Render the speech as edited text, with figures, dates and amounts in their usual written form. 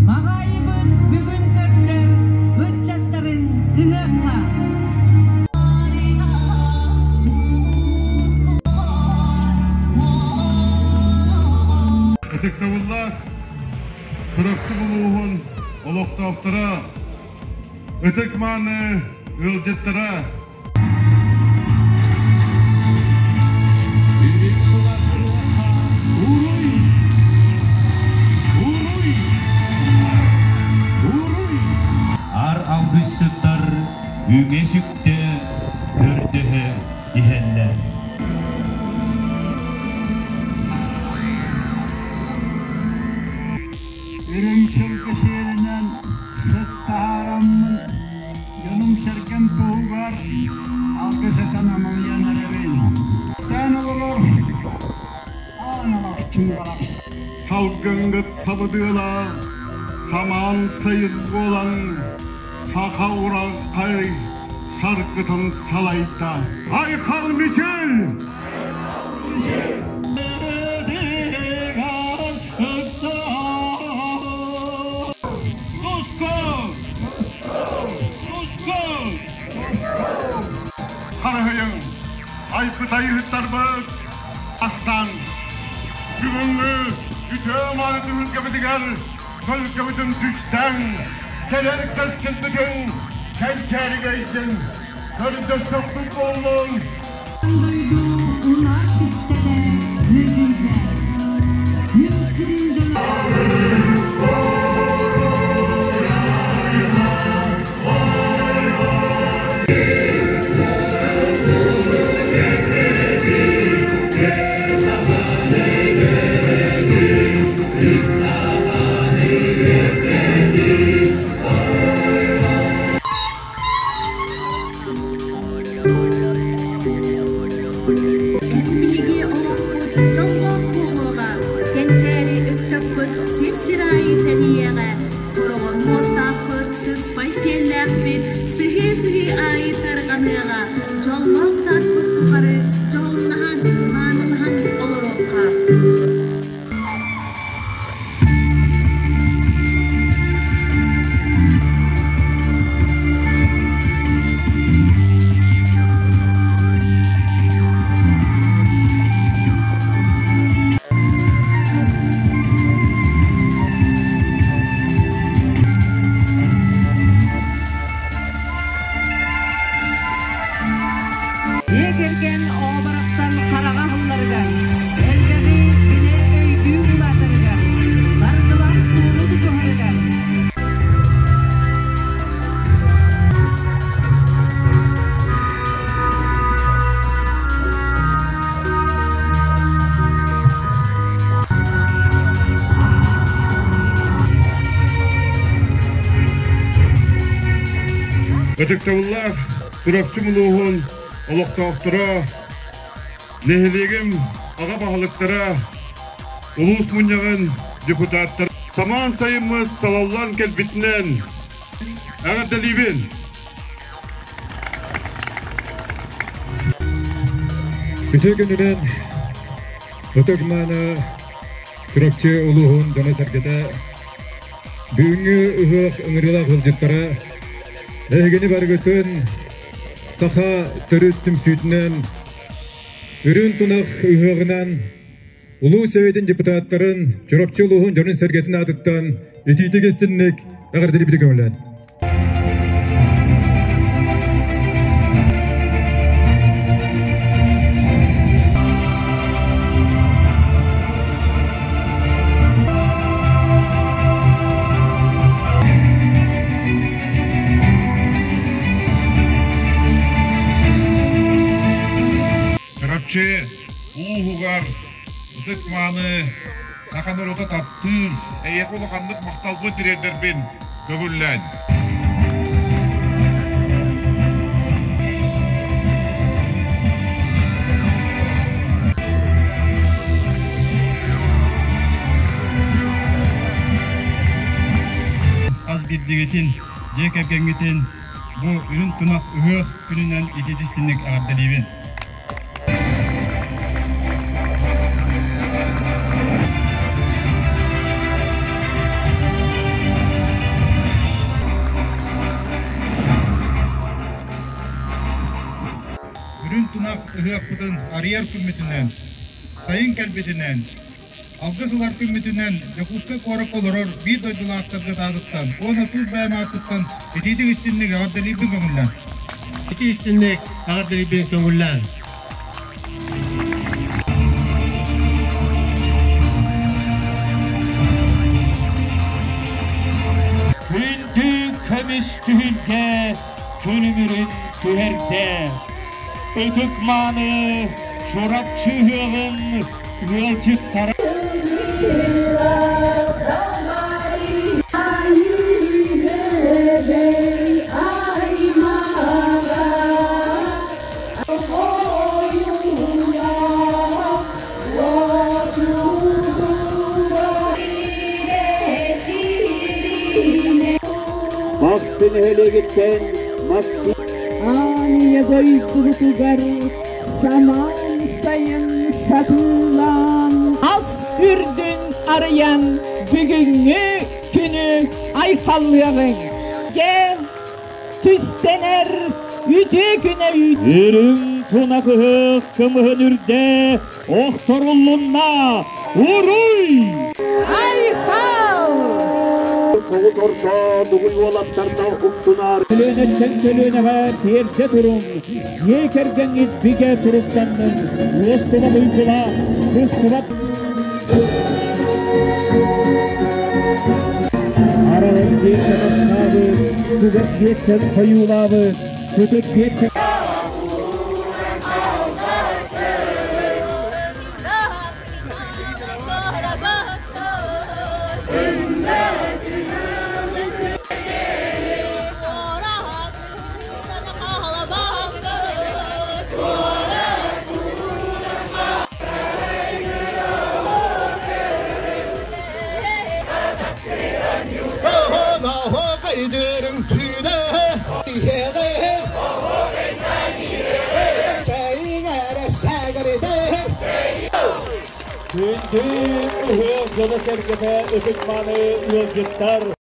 Маҕаайыбыт бүгүн көрсөр ыччаттарын ыһыахха. Ытыктабыллаах Чурапчы улууһун олохтоохторо, ытык мааны ыалдьыттара! Уруй! Уруй! Уруй! Ар алгысчыттар үҥэ-сүктэ көрдөһө иһэллэр. Үрүҥ сылгы сиэлинэн сыт таһаараммын, дьонум-сэргэм туһугар алгыс этэн амалыйан эрэбин. Тээн олорор аан алахчын барахсан. Салгыҥҥыт сабыдыала самаан сайын буолан саха урааҥхай саргытын салайда. Айхал Мичил! Харыһыйыҥ, айбыт айыһыттарбыт астан бүгүҥҥү үтүө мааны түһүлгэбитигэр көлгөбүтүн түстэҥ, кэлэр кэскилбитин кэнчээригэ илдьиҥ, көрдөстөхпүт буоллун. Дойду унаар бүттэ күөдьүйдэ. Күн сирин дьоно Эн биһиги олохпут дьоллоох буолуоҕа, кэнчээри ыччаппыт сир-сир аайы тэнийиэҕэ, хороҕор муостаахпыт, сыспай сиэллээхпит сыһыы-сыһыы аайы тарҕаныаҕа, дьоллоох сааспыт тухары дьоһуннаһан, маанылаһан олоруохха. Дьиэ кэргэн оҕо барахсан хараҕа аһылларыгар, элбэҕи билэ өйдүү улаатарыгар, саргылаах суолу тутуһарыгар, Ытыктабыллаах Чурапчы улууһун олохтоохторо, нэһилиэгим аҕа баһылыктара, улуус мунньаҕын депутаттара самаан сайыммыт салаллан кэлбитинэн эҕэрдэлиибин! Үтүө күнүнэн ытык мааны Чурапчы улууһун дьоно-сэргэтэ бүгүҥҥү ыһыах ыҥырыылаах ыалдьыттара эһигини барыгытын саха төрүт түмсүүтүнэн үрүн тунах ыһыаҕынан улуус Сэбиэтин депутаттарын Чурапчы улууһун дьонун-сэргэтин аатыттан итиитик истинник эҕэрдэлиибитин көҥүлээн. Чурапчы улууһугар ытык мааны саха норуота таптыыр, эйиэхэ улаханнык махталбын тириэрдэрбин көҥүллээн. Хас биирдигитин, дьиэ кэргэҥҥитин бу үрүҥ тунах ыһыах күнүнэн ититистинник эҕэрдэлиибин. ыһыахпытын арыйар күммүтүнэн, сайын кэлбитинэн, алгыс ылар күммүтүнэн Дьокуускай куоракка олорор биир дойдулаахтаргыт аатыттан уонна тус бэйэм ааппыттан итиитик истинник эҕэрдэлиирбин көҥүллээн. Ити истинник эҕэрдэлиирбин көҥүллээн. Күндү көмүс түһүлгэ күлүмүрүн түһэрдэ. Ытык-мааны Чурапчы ыһыаҕын ыалдьыттара Бахсы нэһилиэгиттэн Максим Аан дойдубутугар самаан сайын сатыылаан ас үрдүн арыйан бүгүҥҥү күнү айхаллыаҕыҥ. Гэ түстэнэр үтүө күнэ үүт. Үрүҥ тунах ыһыах кымыһын үрдэ охторуллунна! Уруй! Айхал! Тоҕус орто дугуй уолаттарда уктунаар. Көлүөнэттэн көлүөнэҕэ тиэрдэ туруҥ, дьиэ кэргэҥҥит бигэ туруктаннын, уостубат уйгулаах, быстыбат Араҕас биэттэн астаабыт, чугас биэттэн хойуулаабыт, көтөт биэттэн Күндү ыһыах дьоно-сэргэтэ ытык-мааны ыалдьыттар!